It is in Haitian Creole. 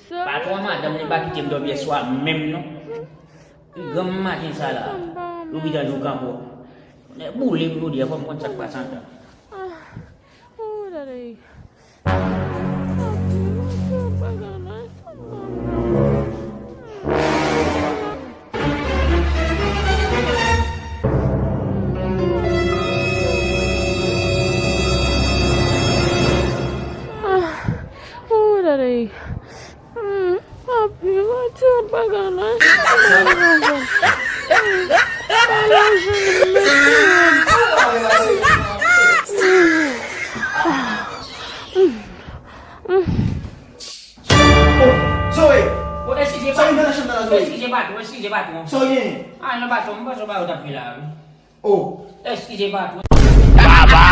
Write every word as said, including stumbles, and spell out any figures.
Patwon madanm li pa kite m dòmi yèswa menm non. Granm maten sa la, lopital nou kanpe. Nèg boule pou jodi a, fò m konn sa k pase anndan. Zoe! Sa w vin fè nan chanm nan la, Zoe? Eskize patwon, eskize patwon. Sa w genyen? Ah non patwon, m panse w pa wè w t ap fè la wi. Oh. Eskize patwon. Baba!